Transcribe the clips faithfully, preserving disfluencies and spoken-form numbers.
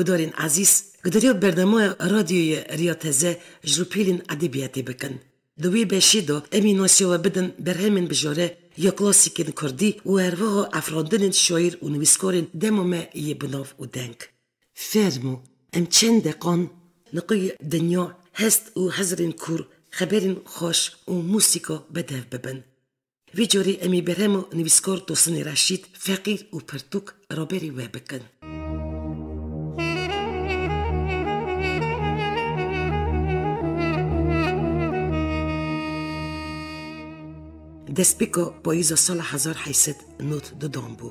Gudarên ezîz, gudariya bernama Radyoyê Riya Teze ji rûpelên edebiyatê bikin. Di wê beşê de em ê nasiya we bidin berhemên bijare ya klasîkên kurdî û herwiha efrandinên şaîr û nivîskarên dema me yê bi nav û deng. Fermo, em çend deqan li qûyê dinya hest û hizirên kûr, xeberên xweş û mûsîka bedev bibin. Vê carê em ê berhema nivîskar Tosinê Reşîd, Feqîr û Pirtûk raberî we bikin. Destpêka payîza sala hezar heyt sed nod dudan bû.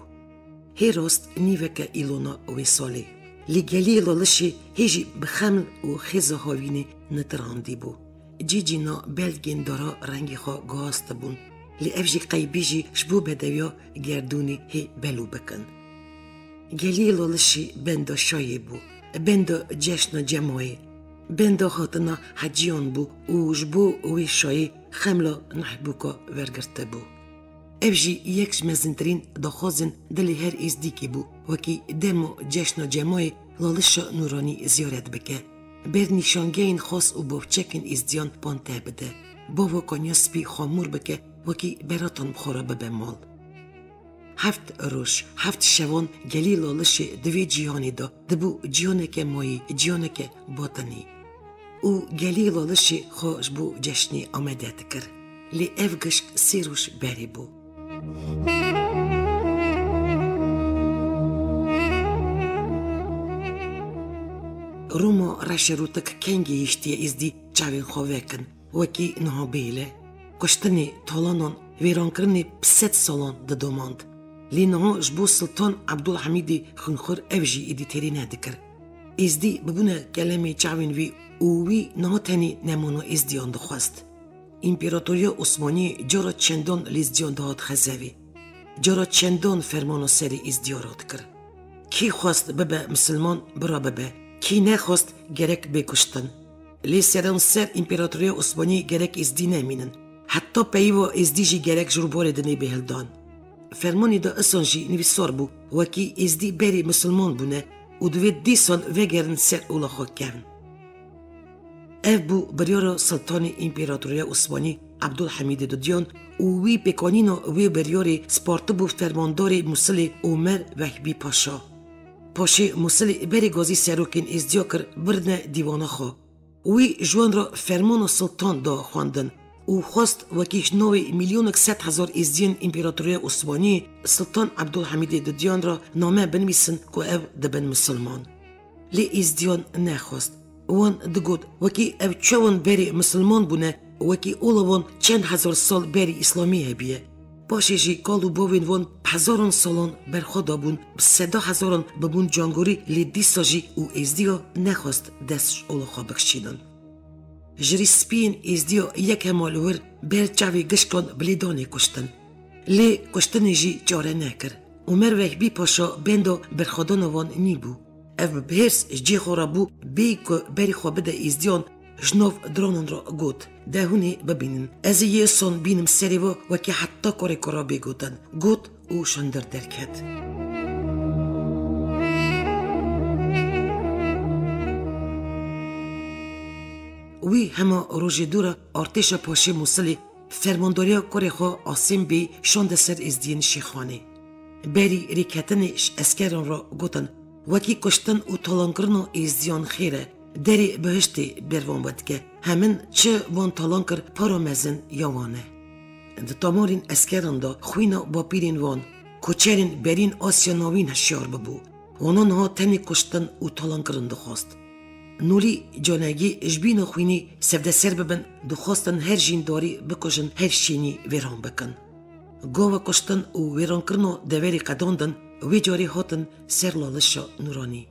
Hê rast nîveke îlona wê salê. Lê geliyê Lalişê hê jî bi xeml û xêza havînê netirandî bû. Cî cîna belgên dara rengê xwe guhastibûn. Lê ev jî qeybî jî ji bo bedewiya gerdûnê hê belû bikin. Geliyê Lalişê benda şayê bû, benda ceşna cemayê, benda hatina heciyan bû û ji bo wê şayê xemla nehbûka wergirtibû. Ev jî yek ji mezintirîn daxwazên dilê her êzdîkê bû, wekî dema ceşna cemayê Lalişa Nûranî ziyaret bike. Ber nîşangehên xas û bavçekên êzdiyan pante bide. Bava kaniya spî xamûr bike, wekî beratan bi xwe re bibe mal. Heft roj, heft şevan gelî Lalişê di vê cîhanê de dibû cîhaneke mayî, cîhaneke batinî. Û gelî Lalişê xwe ji bo ceşnê amade dikir. Lê ev gişk sê roj berê bû. Roma reşerûtik kengê hiştiye êzdî çavên xwe vekin, wekî niha bêle. Kuştinê, talanan, vêrankirinê bi sed salan didomand. Lê niha ji bo Siltan Ebdulhemîdê xwînxwir ev jî êdî têrê nedikir. Êzdî bibûne kelemê çavên wî û wî niha tenê nemûna êzdiyan dixwest. Împaratoriya Osmanî cara çendan li êzdiyan dihat xezevê. Cara çendan fermana serê êzdiya radikir. Kî xwest bibe misilman, bira bibe. Kî nexwest, gerek bê kuştin. Lê seranser Împaratoriya Osmanî gerek êzdî nemînin. Heta peyva êzdî jî gerek ji rûbarê dinê bê hildan. Fermanê de isan jî nivîsar bû, wekî êzdî berî misilman bûne û divê dîsan vegerin ser ola xwe kevn. Ev bû biryara Siltanê Împaratoriya Osmanî Ebdulhemîdê Dudiyan û wî pêkanîna wê biryarê spartibû fermandarê Mûsilê Omer Vehbî Paşa. Paşê Mûsilê berê gazî serokên êzdiya kir birine dîwana xwe. Wî ji wan re fermana Siltan da xwendin û xwest wekî ji navê milyonek sed hezar êzdiyên Împaratoriya Osmanî Siltan Ebdulhemîdê Dudiyan re name binivîsin ku ev dibin misilman. Lê êzdiyan nexwest. Wan digot, wekî ev çawan berê misilman bûne, wekî ola wan çend hezar sal berî îslamî hebiye. Paşê jî kal û bavên wan bi hezaran salan berxwe dabûn, bi seda hezaran bibûn cangorî, lê dîsa jî û êzdiya nexwest dest ji ola xwe bikişînin. Ji rîspiyên êzdiya yek hema li wir ber çavê gişkan bi lêdanê kuştin. Lê kuştinê jî çare nekir. Omer Vehbî Paşa benda berxwedana wan nîbû. Ev bi hêrs ji cihê xwe re bû, bêyî ku berî xwe bide êzdiyan, ji nav dronan re got, de hûn ê bibînin. Ez ê yê son bînim serê we wekî heta korê kora bê gotin. Got û şindir derket. Wî hema rojê dû re artêşa paşê Mûsilê fermandariya kurê xwe Asêm Bey şande ser êzdiyên Şêxanê. Berî rêketinê ji eskeran re gotin, wekî kuştin û talankirina êzdiyan xêr e, derê bihiştê ber van vedike. Hemin çi van talan kir, para mezin ya wan e. Di tomarên eskeran de xwîna bapîrên wan, koçerên berîn Asya Navîn hişyar bibû. Wana niha tenê kuştin û talankirin dixwest. Nûrî Canegî ji bîna xwînî sevdeser bibin, dixwestin her jîndarî bikujin, her şînî vêran bikin. Gava kuştin û wêrankirina deverê qedandin, wê carê hatin ser Lalişa Nûranî.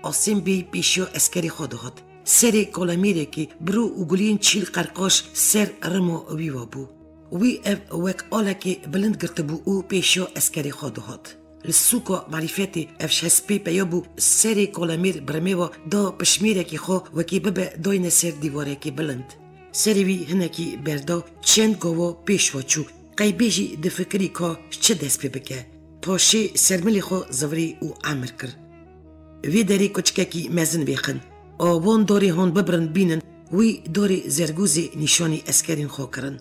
Asêm Bey pêşiya eskerê xwe dihat. Serê kalemêrekî bi rû û guliyên çîl qerqaş ser rima wî ve bû. Wî ev wek alekê bilind girtibû û pêşiya eskerê xwe dihat. Li sûka Merîfetê ev ji hespê peya bû, serê kalemêr bi rimê ve da pişmêrekî xwe, wekî bibe dayne ser dîvarekî bilind. Serê wî hinekî berda, çend gava pêş ve çû. Qeybê jî difikirî ka ji çi dest pê bike. Paşê sermilê xwe zivirî û emir kir. Vê derê koçikekî mezin vêxin. A wan dorê han bibirin bînin, wî dorê Zergûzê nîşanî eskerên xwe kirin.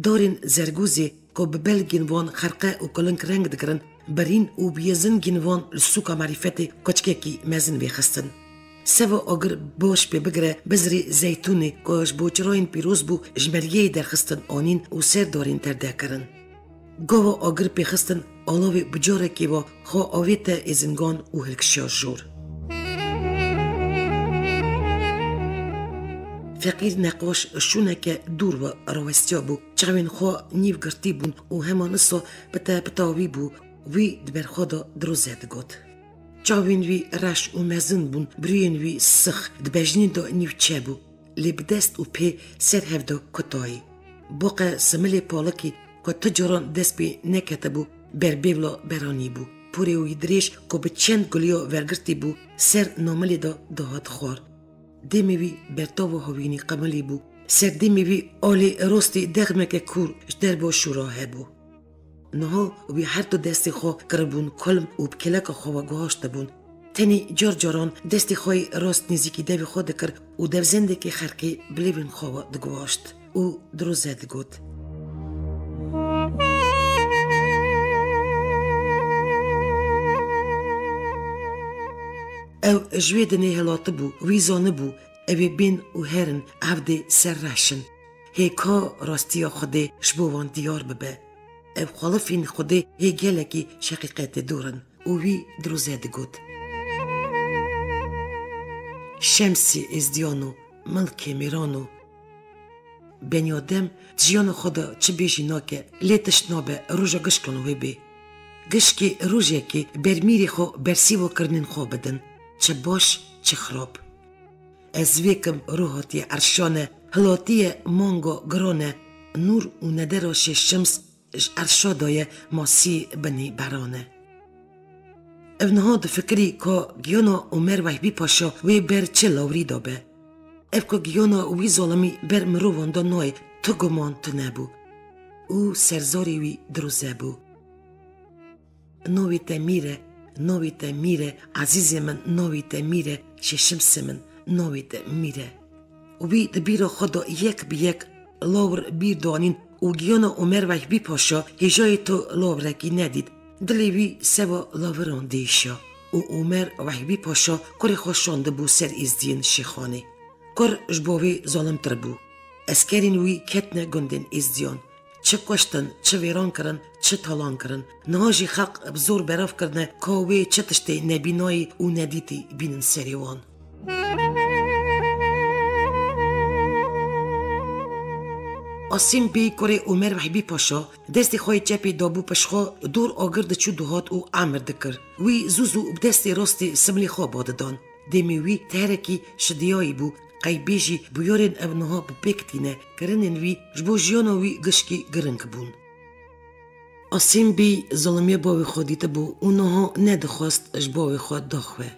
Dorên Zergûzê ku bi belgên wan xerqe û kuling reng digirin, birîn û bi yezingên wan li sûka marîfetê koçikekî mezin vêxistin. Seva agir baş pê bigire bizirê zeytûnê ku ji boçirayên pîroz bû ji meriyeyê derxistin anîn û ser dorên terde kirin. Gava agir pêxistin, alavê bi carekê ve xwe avête êzingan û hilkişiya jor. Feqîr neqaş şûneke dûr ve rawestiya bû. Çavên xwe nîv girtî bûn û hema nisa pite pita wî bû. Wî di ber xwe de diroze digot. Çavên wî reş û mezin bûn, birûyên wî six, di bejnî de nîvçe bû. Lê bi dest û pê ser hev de kutayî. Boqe similê palikî ku tu caran dest pê neketibû, ber bêvla beranî bû. Porê wî dirêj ku bi çend guliya vergirtî bû, ser namilê de dihat xwar. Dêmê wî bertava havînî qimilî bû. Ser dêmê wî alê rostî dexmeke kûr ji derba şûra hebû. Niha wî her du destê xwe kiribûn kulm û bi kêleka xwe ve guhaştibûn. Tenê car caran destê xwe yê rast nêzîkî devê xwe dikir û devzendekê xerqî bilêvên xwe ve diguhaşt û diroze digot. Ew ji wê dinê hilatibû, wî zanibû, ew ê bên û herin, evdê ser reş in. Hê ka rastiya Xwedê ji bo wan diyar bibe. Ev xalifên Xwedê hê gelekî ji heqîqetê dûr in û wî diroze digot. Şemsê êzdiyano, milkê mêrano. Benîadem di jiyana xwe de çi bêjî nake, lê tişt nabe roja gişkan wê bê. Gişkê rojekê ber mîrê xwe bersîva kirinên xwe bidin, çi baş, çi xirab. Ez vê kim ro hatiye erşane, hilatiye manga girane, nûr û nedera şê şems ji erşa daye masî binî berane. Ev niha difikirî ka giyana Omer Wehbî Paşa wê ber çi lawrî de be. Ev ku giyana wî zalimî ber mirovan de nayê, tu guman tune bû. Û serzarê wî diroze bû. Navê te Mîr e, navê te Mîr e, ezîzê min, navê te Mîr e, şêşimsê min, navê te Mîr e. Wî di bîra xwe de yek bi yek lawir bîr danîn û giyana Omer Wehbî Paşa hêjayê tu lawirekî nedît. Dilê wî seva lawiran diêşiya û Omer Wehbî Paşa kurê xwe şandibû ser êzdiyên Şêxanê. Kur ji bo wê zalimtir bû. Eskerên wî ketine gundên êzdiyan. Çi kuştin, çi vêran kirin, çi talan kirin. Niha jî xelq bi zor belav kirine ka wê çi tiştê nebînayî û nedîtî bînin serê wan. Asîm Bey kurê Omer Wehbî Paşa destê xwe yê çepê dabû pişt xwe, dor agir diçû dihat û emir dikir. Wî zû zû bi destê rastê similê xwe badidan. Dêmê wî terekî şidiyayî bû, qey bêjî bûyerên ev niha bi pêk tîne, kirinên wî ji bo jiyana wî gişkî giring bûn. Asîm Bey zilimiya bavê xwe dîtibû û niha nedixwest ji bavê xwe daxwe.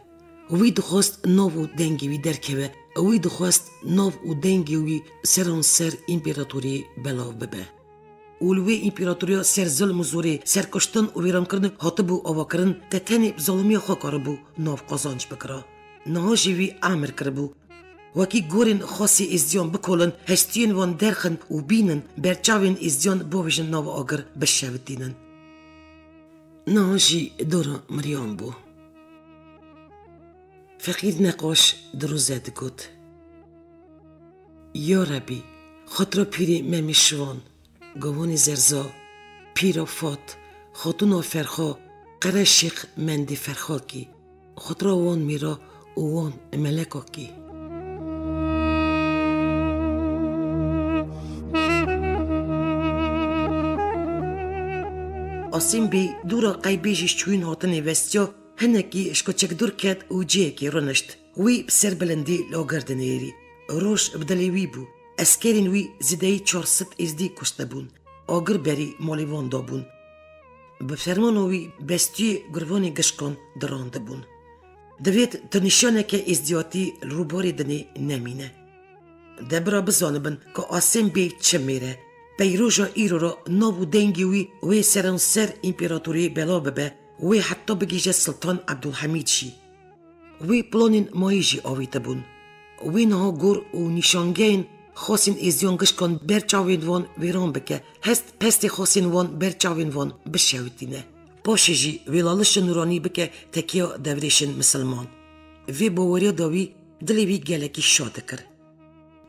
Wî dixwest nav û dengê wî derkeve, wî dixwest nav û dengê wî seranser împeratoriyê belav bibe. Û li wê împeratoriya ser zilm û zorê, ser kuştin û wêrankirinê hatibû avakirin, te tenê bi zalimiya xwe karibû nav qazanc bikira. Niha jî wî emir kiribû, wekî gorên xasê êzdiyan bikolin, hestiyên wan derxin û bînin, ber çavên êzdiyan bavêjin nava agir bişevitînin. Niha jî dora miriyan bû. Feqîr neqaş diroze digot, Ya Rebî, xatira pîrê Memê Şivan, Govanê Zerza, Pîra Fat, Xatûna Ferxa, Qere Şêx Mendê Ferxakî, xatira wan mîra û wan melekakî. Asîm Bey dûra qey bêjî ji çûyîn hatinê vestiya, hinekî ji kuçik dûr ket û cihekî rûnişt. Wî bi serbilindî li agir dinêrî. Roj bi dilê wî bû. Eskerên wî zêdeyî çar sed êzdî kuştibûn. Agir berî malê wan dabûn. Bi fermana wî bestiyê gurvanê gişkan dirandibûn. Divêt tu nîşaneke êzdiyatî li rûbarê dinê nemîne. De bira bizanibin ku Asîm Bey çi mêr e. Peyroja îro re nav û dengê wî wê seranser împeratoriyê belav bibe, wê heta bigihîje Siltan Ebdulhemîd jî. Wî planên mayî jî avêtibûn. Wî niha gor û nîşangehên xasên êzdiyan gişkan ber çavên wan wêran bike, hest pestê xasên wan ber çavên wan bişewitîne. Paşê jî wêlaliş û nûranî bike tekiya devrêşên misilman. Vê baweriya da wî dilê wî gelekî şa dikir.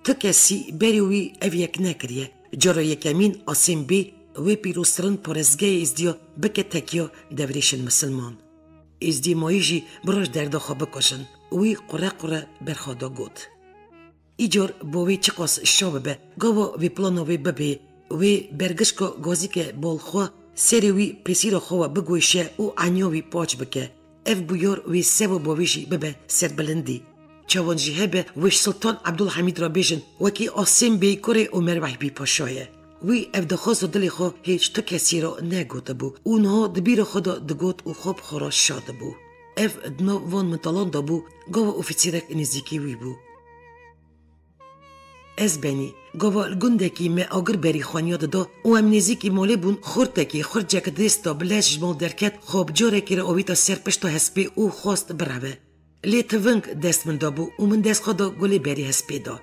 Tu kesî berî wî ev yek nekiriye. Cara yekemîn Asêm Bey wê pîroztirin parêzgehê êzdiya bike tekiya devrêşên misilman. Êzdî mayî jî bi roj derda xwe bikujin. Wî qure qure berxwe da got. Îcar bo wê çiqas şa bibe, gava wê plana wê bibê, wê bergişka gazîke bal xwe, serê wî pêsîra xwe we bigweşe û eniya wî paç bike. Ev bûyar wê seva bavê jî bibe serbilindî. Çawan jî hebe wê ji Sultan Ebdulhemîd re bêjin, wekî Asêm Bey kurê Omer Wehbî Paşa ye. Wî ev daxwaza dilê xwe hêç tu kesî re negotibû û niha di bîra xwe de digot û xwe bi xwe re şa dibû. Ev di nav van mintalan de bû, gava ofîsêrek nêzîkî wî bû. Ez benî, gava li gundekî me agir berî xweniya dida û em nêzîkî malê bûn, xurtekî, xurcek dest da bi leş ji mal derket, xwe bi carekê re avîta ser pişta hespê û xwest bireve. Lê tiving dest min de bû û min dest xwe da gulê berî hespê da.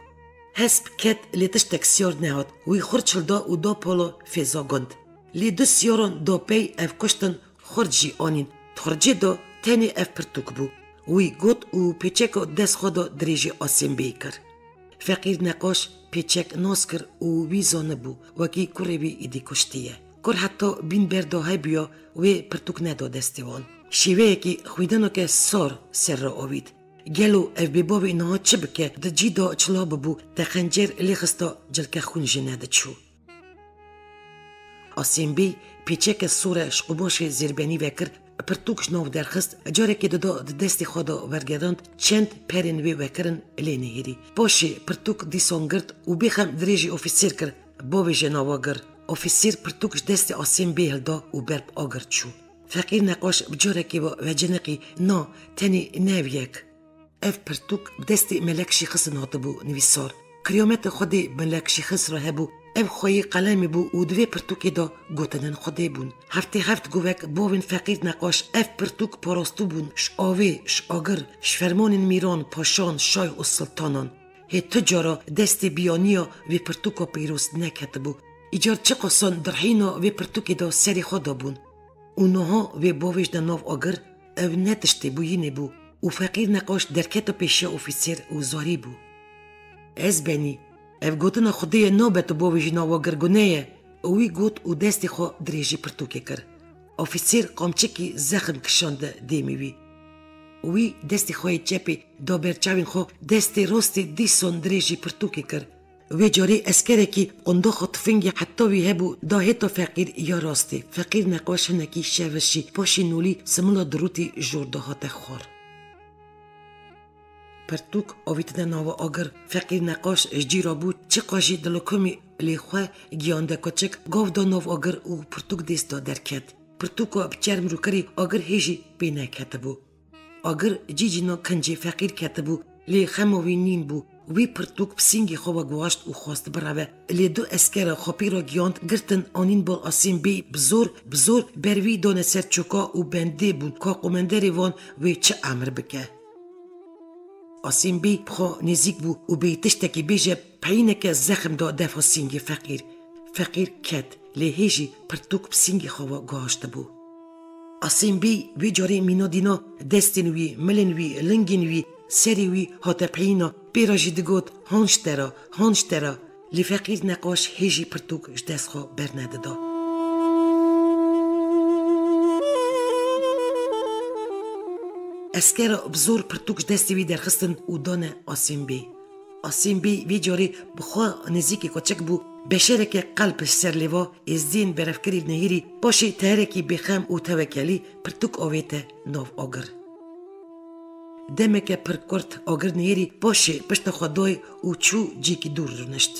Hesp ket lê tiştek siyar nehat. Wî xurç hilda û da pala fêza gund. Lê du siyaran da pey ev kuştin, xurc jî anîn. Di xurcê de tenê ev pirtûk bû. Wî got û pêçeka dest xwe da dirêjî Asêm Bey kir. Feqîr Neqaş pêçek nas kir û wî zanibû, wekî kurê wî êdî kuştî ye. Kur heta bîn berda hebiya, wê pirtûk neda destê wan. Şêweyekî xwîdaneke sar ser re avît. Gelo ev bêbavê niha çi bike? Di cî de çila bibû, te xencer lê xista, cilke xwîn jê nediçû. Asêm Bey pêçeke sor e ji qumaşê zêrbenî vekir, pirtûk ji nav derxist, carekê dida di destê xwe de wergerand, çend perên wê vekirin lê nihêrî. Paşê pirtûk dîsan girt û bêxem dirêjî ofîsêr kir, bavêje nav agir. Ofîsêr pirtûk ji destê Asêm Bey hilda û ber bi agir çû. Feqîr Neqaş bi carekê ve veciniqî, na, tenê ne ev yek. Ev pirtûk bi destê Melek Şêxistin hatibû nivîsar. Kiryameta Xwedê Melek Şêxis re hebû. Ev xweyê qelemê bû û di vê pirtûkê de gotinên Xwedê bûn. Heftê heft govek bavên Feqîr Neqaş ev pirtûk parastibûn ji avê, ji agir, ji fermanên mîran, paşan, şay û siltanan. Hê tu cara destê biyaniya vê pirtûka pîroz neketibû. Îcar çiqasan dirhîna vê pirtûkê de serê xwe dabûn. Û niha wê bavêjde nav agir, ew ne tiştê bûyînê bû û Feqîr Neqaş derkete pêşiya ofîsêr û zarî bû. Ez benî, ev gotina Xwedê ye, nabe tu bavêjî nav agir, gune ye. Wî got û destê xwe dirêjî pirtûkê kir. Ofîsêr qamçikî zexm kişande dêmê wî. Wî destê xwe yê çepê da ber çavên xwe, destê rastê dîsan dirêjî pirtûkê kir. Wê carê eskerekî qundaxa tifingê heta wî hebû, da hêta Feqîr ya rastê. Feqîr Neqaş hinekî şevişî, paşê nolî simila dirûtî jor da hate xwar. Pirtûk avîtine nava agir. Feqîr Neqaş ji cî rabû, çiqa jî dilokumî lê xwe giyande kuçik, gav da nav agir û pirtûk dest da derket. Pirtûka bi çerm rûkirî agir hê jî pê neketibû. Agir cî cîna kincê Feqîr ketibû, lê xema wî nîn bû. Wî pirtûk bi sîngê xwe ve guhaşt û xwest bireve. Lê du eskera xwe pê re giyand, girtin, anîn bal Asêm Bey, bi zor, bi zor ber wî dane ser çoka û bendê bûn ka qomenderê wan wê çi emir bike. Asêm Bey bi xwe nêzîk bû û bêyî tiştekî bêje, peyîneke zexm da defa sîngê Feqîr. Feqîr ket, lê hê jî pirtûk bi sîngê xwe ve guhaştibû. Asêm Bey wê carê mîna dîna destên wî, milên wî, lingên wî, serê wî hate peyîna, pê re jî digot, han ji te re, han ji te re. Lê Feqîr Neqaş hê jî pirtûk ji dest xwe bernedida. Eskera bi zor pirtûk ji destê wî derxistin û dane Asêm Bey. Asêm Bey vê carê bi xwe nêzîkî kuçik bû, beşereke qelb ji ser lêva, êzdiyên berevkirî nihêrî, paşê teherekî bêxem û tewekelî pirtûk avête nav agir. Demeke pir kurt agir nihêrî, paşê pişta xwe dayê û çû cîkî dûr rûnişt.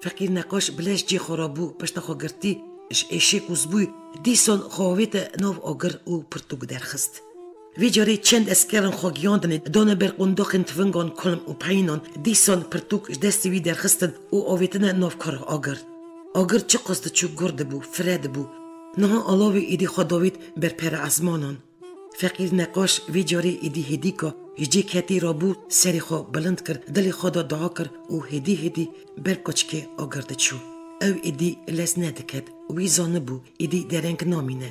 Feqîr Neqaş bi leş cê xwe rabû, pişta xwe girtî, ji êşê kûzbûyî, dîsan xwe avête nav agir û pirtûk derxist. Vê carê çend eskeran xwe giyandinê, dane ber qundaxên tifingan kulm û peyînan, dîsan pirtûk ji destê wî derxistin û avêtine nav kar agir. Agir çiqas diçû gur dibû, fire dibû. Niha alavê êdî xwe davêt ber pere ezmanan. Feqîr neqaş vê carê êdî hêdîka ji cê ketî rabû, serê xwe bilind kir, dilê xwe de dua kir û hêdî hêdî ber koçikê agir diçû. Ew êdî lez nediket, wî zanibû êdî dereng namîne.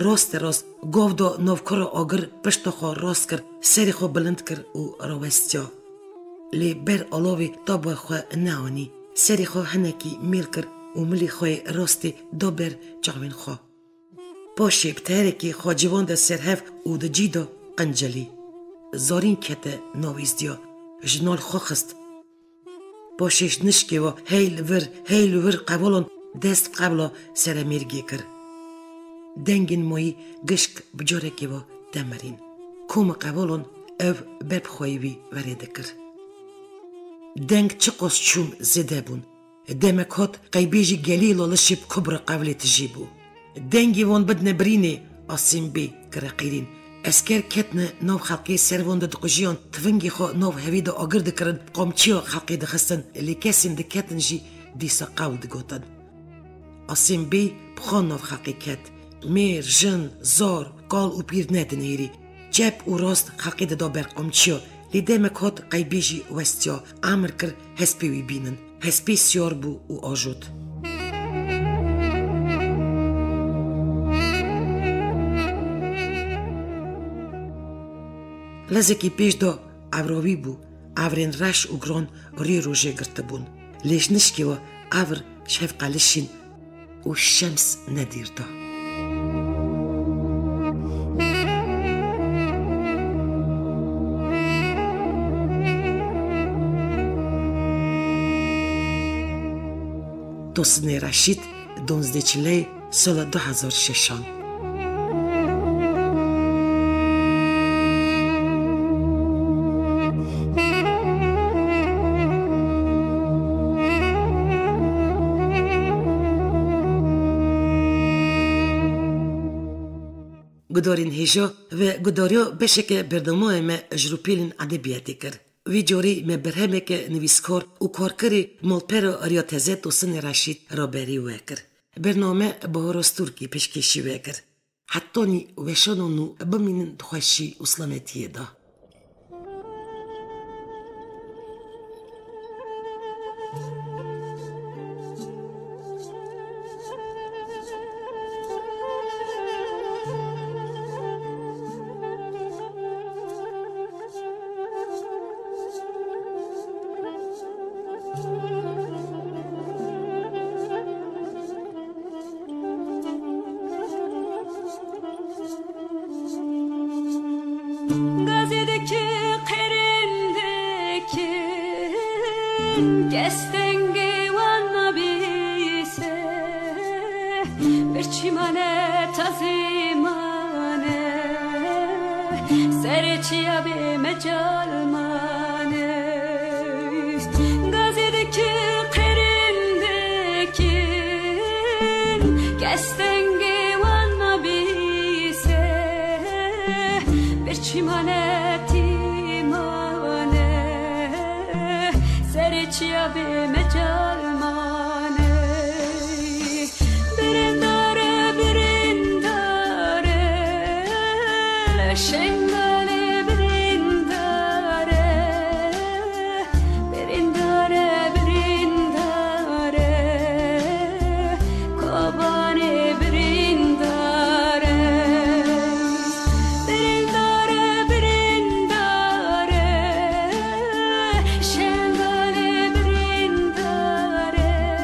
Raste rast gav da nav kura agir, pişta xwe rast kir, serê xwe bilind kir û rawestiya. Lê ber alavê tabe xwe neanî. Serê xwe hinekî mêl kir û milê xwe yê rastê da ber çavên xwe. Paşê bi terekê xwe ciwan de ser hev û di cî de qencelî. Zarîn kete nav êzdiya, ji nal xwe xist. Paşê ji nişkê ve hey li vir, hey li vir qevalan dest bi qevla seremêrgê kir. Dengên mayî gişk bi carekê ve demirîn. Koma qevalan ev ber bi xweyî wî verê dikir. Deng çiqas çûn zêde bûn. Demek hat qeybêjî gelî lalişê bi kubra qevlê tijî bû. Dengê wan bidine birînê, Asîm Bey kire qîrîn. Esker ketine nav xelkê, ser van de diqujiyan, tivingê xwe nav hevî de agir dikirin, qamçiya xelkê dixistin, lê kesên diketin jî dîsa qewl digotin. Asîm Bey bi xwe nav xelkê ket. Mêr, jin, zar, kal û pîr nedinêrî. Çep û rast xelkê dida ber qamçiya. Lê demek hat qeybêjî westiya, emir kir hespê wî bînin. Hespê siyar bû û ajot. Lezekî pêş de evrawî bû. Evrên reş û giran rê rojê girtibûn. Lê ji nişkê we evr ji hev qelişîn û şems nedîr da. Tosinê Reşîd, duwazdeh Çileyê sala du hezar şeşan. Gudarên hêja ve gudariya beşeke bernameyê me ji rûpelên edebiyatê kir. Vî carî me berhemeke nivîskar û karkerê malpera Riya Teze Tosinê Reşîd raberî we kir. Bername Bahar Ozturkî pêşkêşî we kir. Hetanî weşanan û bimînin di xweşî û selametiyê de. Gazê dikî qêrîn dikin, kes dengê wan nabîse, birçî mane tazî mane, serê çiya bê mecal mane. Gazê dikî qêrîn dikin, kes dengê wan nabîse, birçî mane tî mane, serê çiya bê mecal mane. Birîndar e, birîndar e, şengalê birîndar e. Birîndar e, birîndar e, Kobanê birîndar e. Birîndar e, birîndar e, Şengalê birîndar e.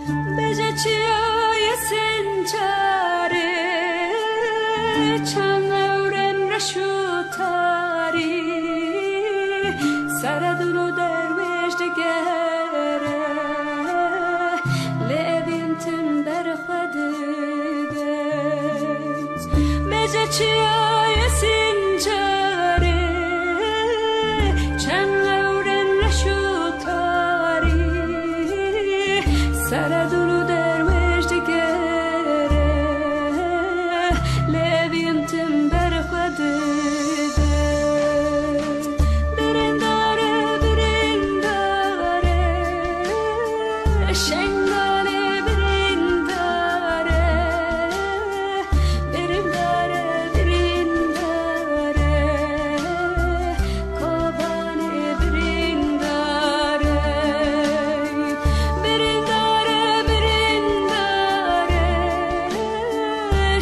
Beje çiyayê Sincarê, çend ewren reş û tarî, seredûn û derwêş digere, lê evîn tim ber xwe dide. Beje çiyayê Sincarê, çend ewren reş û tarî, seredûn û derwêş digere, lê evîn tim ber xwe dide. Birindar e, birindar e, Şengalê birindar e, birindar e, birindar e, Kobanê birindar e, birindar e, birindar e,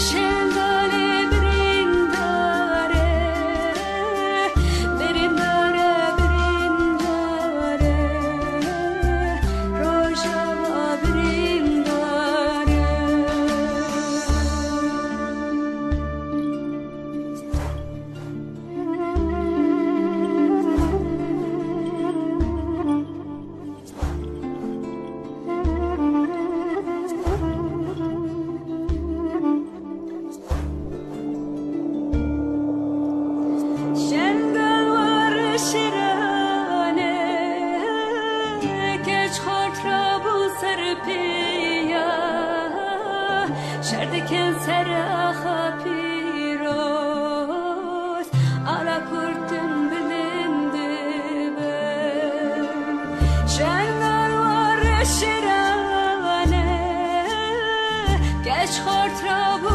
Şengalê birindar e, birindar e, birindar e, Rojava birindar e. Şengal war şirane, keç xort ra bû ser piya, şer dikin ser axa pîroz, ala kurtin bilind dibe. Şengal war şirane, keç xort ra bû